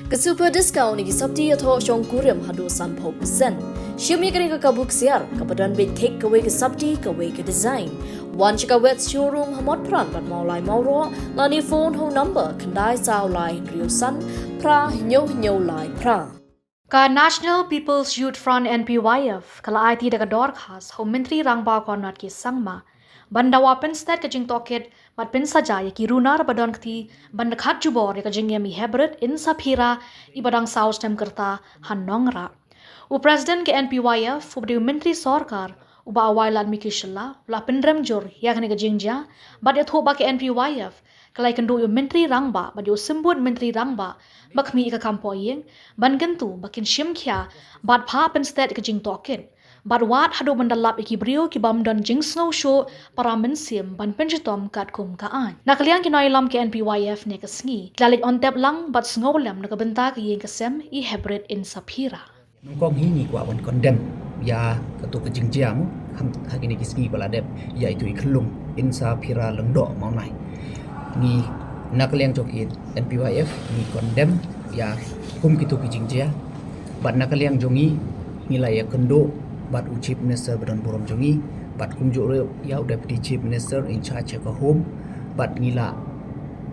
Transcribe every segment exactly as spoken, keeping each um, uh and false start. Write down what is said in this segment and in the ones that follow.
Ka super discount ïa ki sapti ïathoh shongkurim haduh sanphew percent. Shim ïa kane ka kabu ksiar kaba don beit thik kawei ka sapti kawei ka design. Wan sha ka Wet Showroom ha Motphran bad Mawlai Mawroh, lane phone ha u number khyndai saw lai hynriew san phra hynñiew hynñiew lai phra. Ka National People's Youth Front, N P Y F, ka la aiti da ka dorkhas ha u Myntri Rangbah Conrad K Sangma ban dawa pynstet ka jingtohkit bad pynsaja ïa ki runar ba don kti ban da khat jubor ïa ka jingim i Hebrit Insaphira, iba dang saw snem ka rta, ha Nongrah. U President ka N P Y F, uba dei u Myntri Sorkar, u Bah Wailadmiki Shylla, u la pynrem jur ïa kane ka jingjia bad ïathuh ba ka N P Y F ka la ïakynduh ïa u Myntri Rangbah bad ïa u Symbud Myntri Rangbah ba khmih ïa ka kam pohïing ban kyntu ba kin shim khia bad phah pynstet ïa ka jingtohkit. Bad wat haduh ban da lap ïa ki briew ki bym don jingsngew shuh para mynsiem ban pynshitom katkum ka aiñ. Na ka liang ki nongïalam ka N P Y F ne ka sngi ki la leit on tep lang bad sngew lem na ka bynta ka ïing ka sem i Hebrit Insaphira. Nyngkong hi ngi kwah ban condemn ïa kato ka jingjia mo, ha, ha kine ki sngi ba la dep, ïa itu i khyllung Insaphira Lyngdoh Mawnai. Ngi na ka liang jong ki N P Y F ngi condemn ïa kum kito ki jingjia. Bad na ka liang jong ngi ngi la ïakynduh bad u Chief Minister ba don burom jong ngi, bad kumjuh ruh ïa u Deputy Chief Minister in charge ïa ka Home, bad ngi la,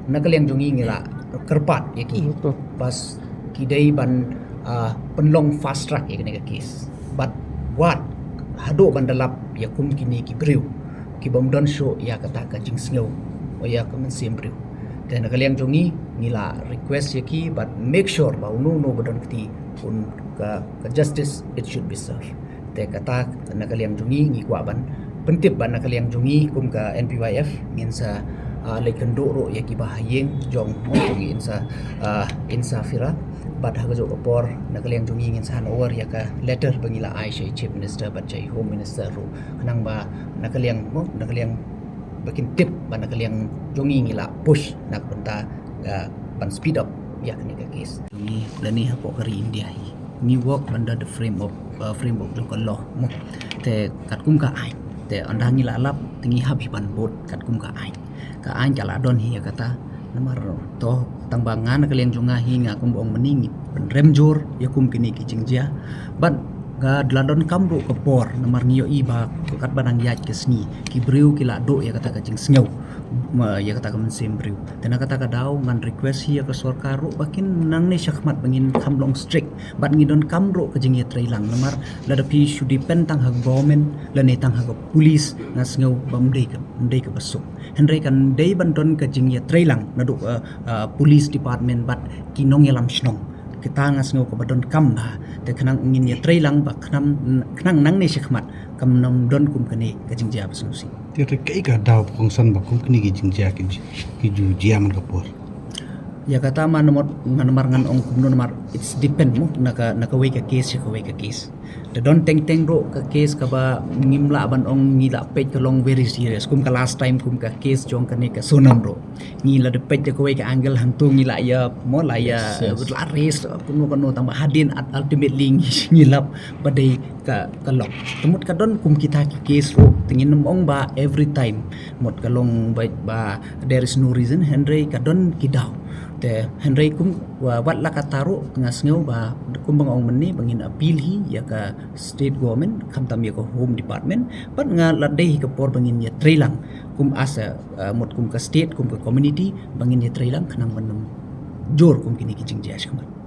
na ka liang jong ngi ngi la kyrpad ïa ki. Betul. Bas ki dei ban, ah, pynlong fast track ïa kane ka case. Bad wat haduh ban da lap ïa kum kine ki briew ki bym don shuh ïa kata ka jingsngew, o ïa ka mynsiem briew. Te na ka liang jong ngi ngi la request ïa ki bad make sure ba uno uno ba don kti un ka, ka justice it should be served. Te kata na ka liang jong ngi ngi kwah ban pyntip ba na ka liang jong ngi kum ka N P Y F ngin sa, ah, leit kynduh ruh ïa ki ba ha ïing jong, jong ngi Insa, ah, Insaphira. Bad ha kajuh ka por na ka liang jong ngi ngin sa hand over ïa ka letter ba ngi la ai sha i Chief Minister bad sha i Home Minister ruh. Khnang ba na ka liang mo, na ka liang ba kin tip ba na ka liang jong ngi ngi la push na ka bynta, ah, ban speed up ïa kane ka case. Jong ngi lane hapoh ka ri India hi ngi work under the frame of, uh, framework jong ka law mo. Te katkum ka aiñ, te ynda ngi la lap te ngi hap hi ban bud katkum ka aiñ. Ka aiñ ka la don hi ïa kata. Namar to tang ba nga na ka liang jong nga hi nga kum ba ong mynne ngi pynrem jur ïa kum kine ki jingjia. Bad ka la donkam ruh ka por namar ngi ïohi ba katba nang ïaid ka sngi ki briew ki la duh ïa kata ka jingsngew, ma, ïa kata ka mynsiem briew. Te na kata ka daw ngan request hi ïa ka sorkar ruh ba kin nangne shakhmat ba ngin kham long strict bad ngi donkam ruh ka jingïatreilang namar lada phi shu depend tang ha government lane tang ha ka police nga sngew ba ym dei ka, ym dei kaba suk. Hynrei kan dei ban don ka jingïatreilang naduh, uh, uh, police department bad ki nongïalam shnong. Kita nga sngew kaba donkam bha. Te khnang ngin ïatreilang ba khnang, khnang nangne shakhmat kam nym don kum kane ka jingjia ba sngewsih. Te kaei ka daw ba kongsan ba kum kine ki jingjia ki ju, ki ju jia man ka por? Ïa kata ma namar, namar ngan ong kumno namar it's depend mo na ka, na kawei ka case sha kawei ka case. Te don teng teng ruh ka case kaba ngim lah ban ong ngi la peit ka long very serious kum ka last time kum ka case jong kane ka Sonam ruh. Ngi la da peit da kawei ka angle hangto ngi la ïa mo la ïa, yes, yes, la raise kumno kumno tang ba hadien at ultimately ngi, ngi lap ba dei ka, ka lok. Te mut ka don kum kita ki case ruh te ngin ym ong ba every time mut ka long ba, ba there is no reason, hynrei ka don ki daw. Te hynrei kum wa-, wat la kata ruh nga sngew ba kum ba nga ong mynne ba ngin appeal hi ïa ka state government khamtam ïa ka home department. Bad nga la dei hi ka por ba ngin ïatreilang kum as a, uh, mut kum ka state kum ka community ba ngin ïatreilang khnang ban nym jur kum kine ki jingjia shakhmat.